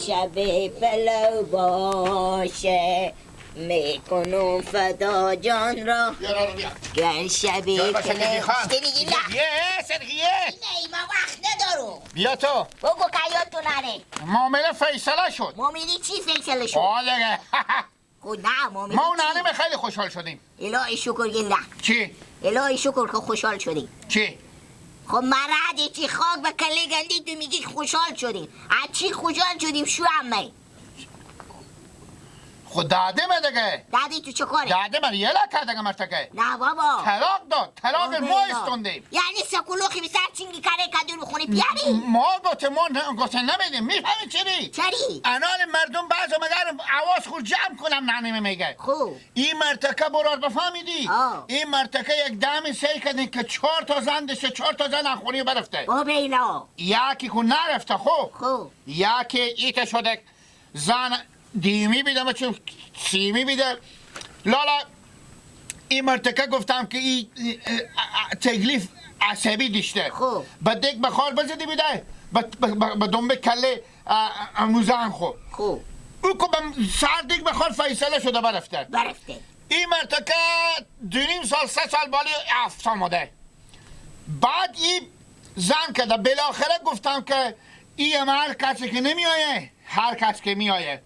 شب پلو باشه میکنم فدا جان را گر شب پلو. سرگیه نه ما وقت ندارم. بیا تو بگو که یادتو نره. معامله فیصله شد. معامله چی فیصله شد؟ آه خود نه معامله ما اون ننه خیلی خوشحال شدیم. الهی شکر گله. چی؟ الهی شکر که خوشحال شدیم. چی؟ خب مرد چی خاک و کله گندی تو میگی خوشحال شدیم. از چی خوشحال شدیم شو عمه؟ خود داده من دیگه. دادی تو چه کاره؟ داده من یه لکه دیگه مرتکه. نه بابا. طلاق داد. طلاق ما استوندیم. یعنی سکولوخی به سر چینگی کره کدور بخونی پیاری؟ ما گفته ما گفته نمیدیم. میفهمی چری؟ چری؟ انال مردم بعض مگر عواز خود جمع کنم ننیمه میگه. خوب. این مرتکه برار بفهمیدی؟ این مرتکه یک دم سیل کردین که 4 تا زن دشه 4 تا زن از خونه برفته. بابا اینا. یکی که نرفته خب. خوب. یکی ایت شده زن دیمی بیدم چون سیمی بیده لالا. این مرتکه گفتم که این تکلیف عصبی داشته. خوب. به دک به خال بزدی بیده به دنبه کله اموزن خو. خوب. او که به سر دیگ به خال فیصله شده برفته. برفته. این مرتکه 2.5 سال 3 سال بالی افت آمده. بعد این زن کرده بالاخره گفتم که این هر کسی که نمیایه هر کس که میایه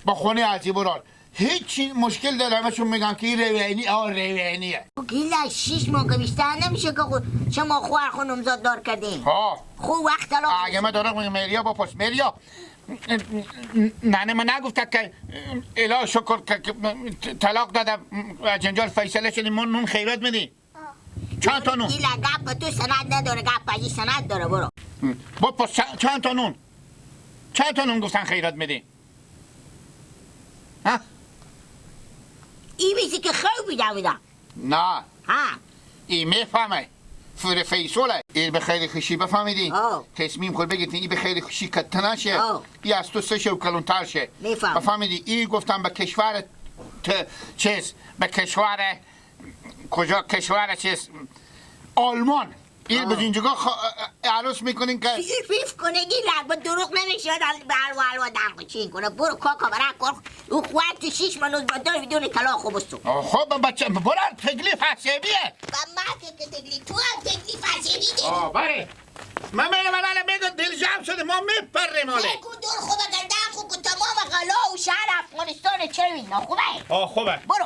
با خونه عزیز برار هیچ مشکل داره. همشون میگن که این روینی آ روینیه. گیلا 6 ماه که بیشتر نمیشه که شما خوار خانم زاد دار کردین. ها خو وقت طلاق اگه من دارم میگم مریا با پس مریا ننه من نگفته که اله شکر که طلاق دادم جنجال فیصله شدیم. ما نون خیرات میدی چند تا نون؟ گیلا گپ تو سند نداره، گپ این سند داره. برو با پس چند تا نون؟ چند تا نون گفتن خیرات میدی؟ ها؟ این بیسی که خوب بیدم. نه ها این میفهمه فور فیصله. این به خیلی خوشی بفهمیدی تصمیم خود بگید این به خیلی خوشی کت نشه. این از تو سه شه و کلونتر شه. بفهمیدی؟ این گفتم به کشور چیز به کشور کجا کشور چیز آلمان. این به اینجا عروس میکنین که فیف کنه گیلک با دروغ نمیشه به الوا دنگ چین کنه. برو کاکا برا کن او خواهد تو 6 ماه با دار بدون طلاق خوب است. خب بچه برو تکلیف حسابیه. با ما که تکلیف تو هم تکلیف حسابی داری. آه بله من میگم میگم دل جمع شده ما میپریم حالا. کو دور خوبه گندم خوب تمام غلا و شهر افغانستان چه اینا خوبه. آه خوبه برو.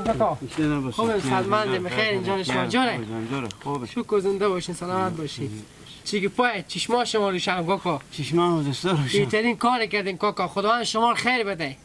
کاکا خوب سلمند بخیر اینجا شما جانه خوبه شکر زنده باشین سلامت باشین. چی که پای چشما شما روشن کاکا. چشما دسته روشن. بهترین کار کردین کاکا، خداوند شما خیر بده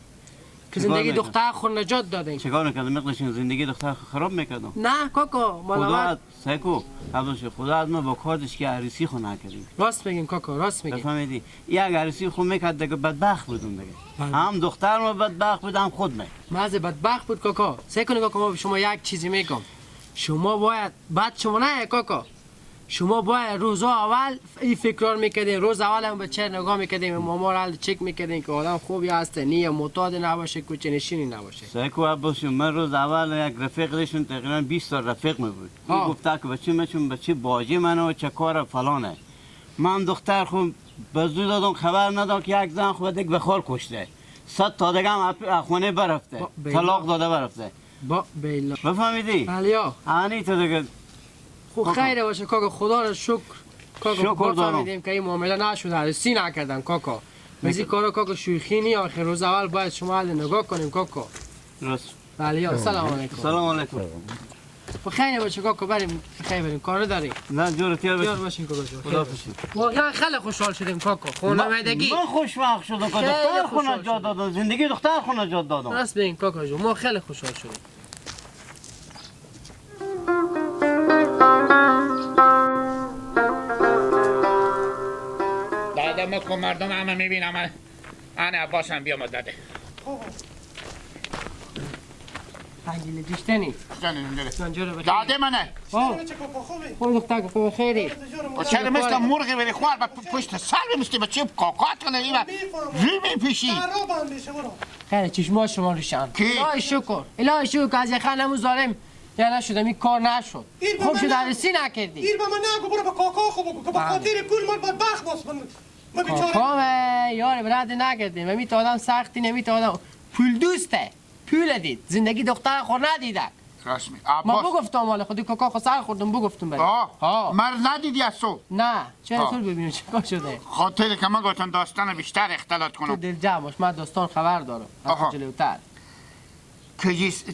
که زندگی دختر خود نجات دادین. چیکار میکردم؟ مقدارش زندگی دختر خراب میکردم. نه کاکا خدا سکو عبدالش خدا از ما با کارش که عروسی خو نکردیم. راست میگین کاکا راست میگین. بفهمیدی یک عروسی خو میکرد دیگه بدبخت بودم دیگه. هم دختر ما بدبخت بود هم خود من. مزه بدبخت بود کاکا. سعی کنید کاکا ما به شما یک چیزی میگم. شما باید بعد شما نه کاکا شما باید روزا اول این فکرار میکردین. روز اول هم به چه نگاه میکردیم ماما رو چک میکردین که آدم خوبی هست نیه معتاد نباشه کوچه نشینی نباشه. سکو عباس من روز اول یک رفیق داشتم تقریبا 20 سال رفیق می بود. می گفت که بچه من چون بچه باجی منو چه کار فلانه. من دختر خود به زود دادم خبر ندادم که یک زن خود دیگه به خال کشته. 100 تا دیگه هم خونه برفته. طلاق داده برفته. با بیلا. بفهمیدی؟ بله. انی تو دیگه خب خیره باشه کاکا خدا رو شکر کاکا بفهمیدیم که این معامله نشد عروسی نکردن کاکا. مثل کارا کاکا شوخی نی. آخر روز اول باید شما نگاه کنیم کاکا. راست. بله سلام علیکم. سلام علیکم. بخیر باشه کاکا، بریم بخیر بریم کار داریم. نه جور تیار باشین کاکا جون. خداحافظ. واقعا خیلی خوشحال شدیم کاکا. خانوادگی. من خوشبخت شدم که دختر خونه جا دادم، زندگی دختر خونه جا دادم. راست بگین کاکا جون، ما خیلی خوشحال شدیم. دادم کن مردم همه میبینم. انا عباس هم بیام داده. پنجله دیشتنی. داده منه. خوب دختر خوب خیری. چرا مثل مرغ بری خوار با پشت سر میستی بچه کاکات کنه اینا روی میپیشی. خیلی چشما شما روشن. الهی شکر. الهی شکر از یخن ظالم یا نشدم این کار نشد. خوب شد عروسی نکردی. این به من نگو برو به کاکا خو بگو که به خاطر پول من بدبخت باس من. کاکا یار براد نکردیم. من میت آدم سختی نمیت آدم پول دوسته. پول دید زندگی دختر خور ندیده. راست می عباس ما بگفتم مال خودی کاکا خو سر خوردم بگفتم برای مرد ندیدی از تو؟ نه چرا تو ببینم چیکار شده. خاطر که من گفتم داستان بیشتر اختلاط کنم. تو دل جمع باش من داستان خبر دارم از جلوتر.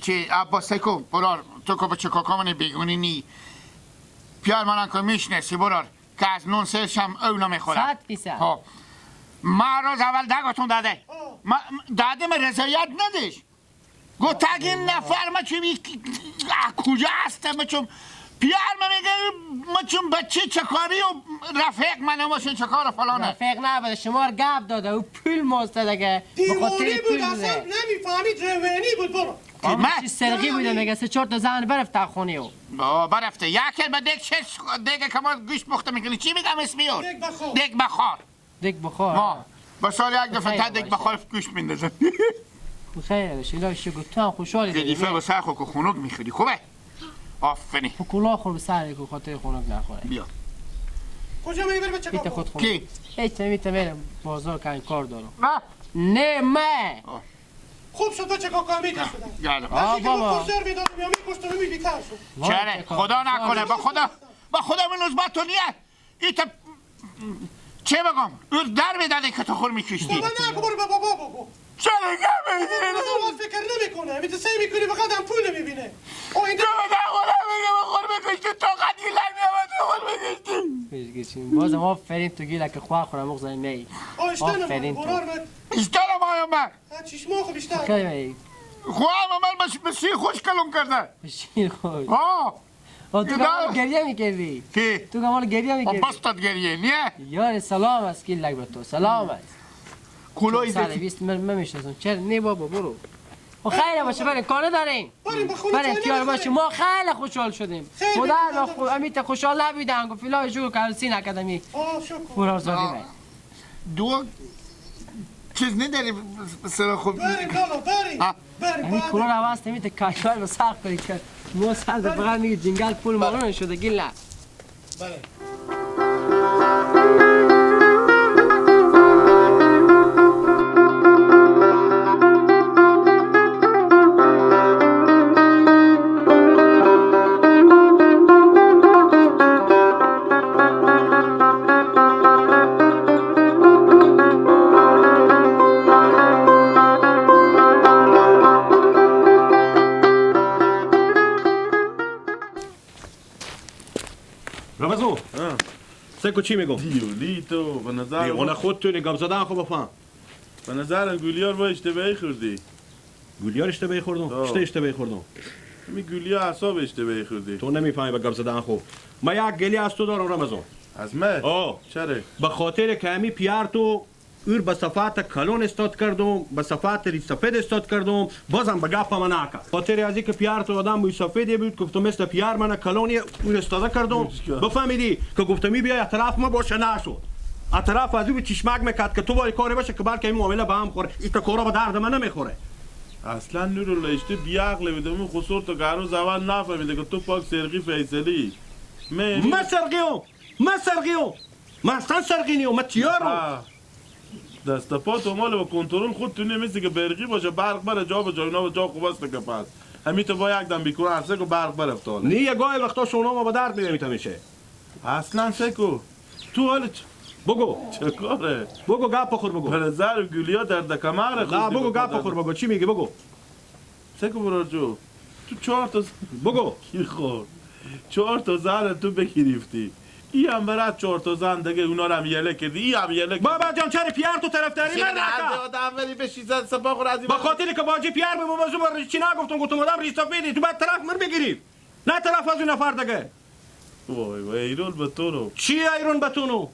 که عباس کو برار تو که بچه کاکا من بیگونی نی پیار من که میشنسی برار که از نون سرشم او نمیخورم. 100%. ما روز اول دگتون داده داده من رضایت ندیش. گفت این نفر ما چون کجا هستم ما چون پیار من میگه ما چون بچه چکاری و رفیق من ما چون چکار و فلانه. رفیق نبوده شما رو گپ داده و پول ماسته دیگه. دیوانه بود اصلا نمیفهمید روانی بود برو. من سرقی بوده میگه 3-4 تا زن برفت خونه او. برفته یک به دیگ چش دیگه که ما گوشت پخته میکنی چی میگم اسمیور؟ دیگ بخار. دیگ بخار. دیگ بخار. با سال یک دفعه تا دیگ بخار گوشت میندازن. خیر باشه الهی شکر تو هم خوشحالی دیگه. دیفه با سر خو که خنک میخوری خوبه. آفرین. کلا خور به سر که خاطر خنک نخوره. بیا کجا میبری بچه کاکا؟ خود خنک کی؟ هیچ نمیتونم برم بازار که کار دارم. نه نه من خوب شد بچه کاکا میده شدم. یالا بابا سر میدادم یا میکشتم میبیتر شد. چرا خدا نکنه با خدا با خدا من نزبت تو نیه ایت چه بگم او در میدادی که تو خور میکشتی. بابا نه برو به بابا بگو. چرا گم میگیری؟ تو فکر نمیکنه میته سعی میکنی فقط هم پول میبینه. او این تو خدا میگه خور میکشتی تو قد گیلک میامد خور میکشتی. بازم آفرین تو گیلک که خواه خورم مغزم نی. آفرین تو. اشترم آیا من؟ چشما خو بیشتر. خیلی خواه من بسی خوش کلم کرده. بسی خوش. آه تو کمال گریه میکردی. کی؟ تو کمال گریه میکردی. بستت گریه نیه؟ یار سلام است گیلک به تو سلام است. کلوی 120 من میشناسم. چرا نه بابا برو. و خیلی باشه بریم کار داریم. بریم تیار باشه ما خیلی خوشحال شدیم. خدا را خو امیت خوشحال نبودن گفت الهی شکر که عروسی نکردم. آه شکر. برازاری دو چیز نداری سر خوب. بریم لالا بریم. بریم. همین کلاه رو عوض نمی‌ت کاشال رو سخت کنی که مو سر فقط میگه جنگل پول مالون شده گیل نه. بله. سکو چی میگم؟ دیولی تو به نظر دیوانه خودتونی گپ زدن خب بفهم. به نظرم گولیار با اشتباهی خوردی. گولیار اشتباهی خوردم؟ چه اشتباهی خوردم؟ می گولیار اعصاب اشتباهی خوردی. تو نمیفهمی به گپ زدن خب. من یک گلی از تو دارم رمضان. از من؟ چرا؟ به خاطر که همی پیار تو اور به صفات کلون استاد کردم، به صفات ری سفید استاد کردم، بازم به گپ من نکرد. خاطر از اینکه پیار تو آدم موی سفیدی بود گفتم مثل پیار من کلونی اور استاد کردم. بفهمیدی که گفتم بیا اطراف ما باشه نشد. اطراف از او چشمک میکرد که تو باید کاری باشه که بلکه این معامله به هم خوره. این کارا به درد من نمیخوره. اصلا نورالله اشته بیعقل بوده اون خسور تو هنوز اول نفهمیده که تو پاک سرقی فیصلی. من سرقیو من سرقیو من اصلا سرقی نیو من تیارو دست پا تو مال و کنترل خود تو نمیسی که برقی باشه برق بره جا به جا اینا به جا خوب است که پس همین تو با یک دم بیکور هسته که برق بره افتاده نه گاهی وقتا شونا ما به درد میمیت میشه اصلا سکو تو حال بگو چه کاره بگو گپ بخور بگو به نظر گولیا در کمر نه بگو گپ بخور بگو چی میگی بگو سکو برار جو تو 4 تا بگو کی خورد 4 تا زن تو بگرفتی ای هم برات 4 تا زن دیگه اونا رو هم یله کردی ای هم یله بابا جان چرا پیار تو طرفداری من نکا آدم ولی بشی زن سپاه خور از با خاطر که باجی پیار به بابا زو چی نگفتم گفتم آدم ریسا پیدی تو بعد طرف من بگیری نه طرف از اون نفر دیگه وای وای ایرون به تو رو چی ایرون به تو نو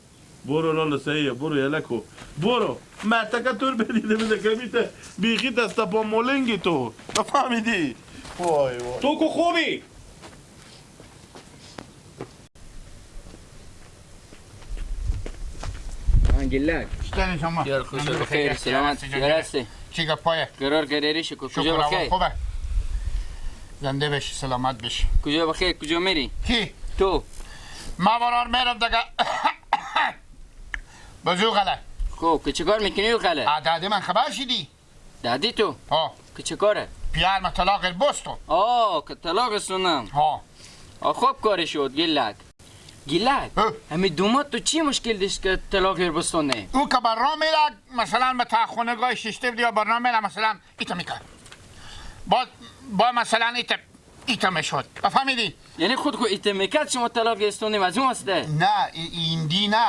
برو لالا سیه برو یله کو برو مرتکه تور بدیده بده که میته بیخی دست پا مولنگی تو بفهمیدی وای وای تو کو خوبی گلک شتنی شما یار خوش بخیر سلامت یارستی چی گپایه قرار قراری شو کجا بخیر خوبه زنده بشی سلامت بشی کجا بخیر کجا میری کی تو ما برار میرم دیگه بزو غله خب که چیکار میکنی و غله دادی من خبر شدی دادی تو ها که چیکاره پیار من طلاق بستو آه که طلاق سونم ها خوب کاری شد گلک گیلک همین دومات تو چی مشکل داشت که طلاق بستونه؟ او که برنامه میره مثلا به تا خونگاه ششته یا برنامه میره مثلا ایتا میکرد با مثلا ایتا میشد بفهمیدی؟ یعنی خود خود ایتا میکرد شما طلاق استونیم از اون واسطه؟ نه ایندی نه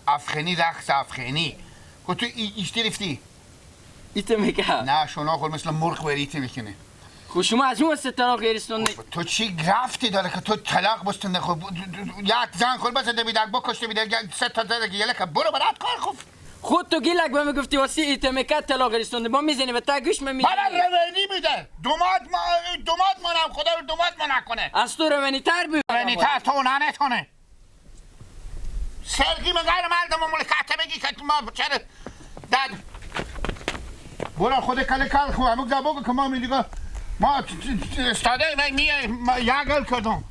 افغانی رقص افغانی خود تو ایشتی رفتی؟ ایتا میکرد؟ نه شما خود مثل مرغ بر ایتا میکنه خب شما از اون واسطه طلاق گرفتونی تو چی گرفتی داره که تو طلاق بستنده خب یک زن خود بزنده بیدک بکشته بیدک سه تا زده یه لکه برو برات کار خوب خود تو گیلک به میگفتی واسه ایتمکت طلاق گرفتونی با میزنی به تا گوش من میزنی بابا روانی میده دومات ما دومات منم خدا رو دومات ما نکنه از تو روانی تر بود روانی تر تو نه نتونه سرگی من غیر مرد مملکت بگی که ما چرا داد برو خود کله کل خو همو بگو که ما می دیگه ما استاده من می یگل کردم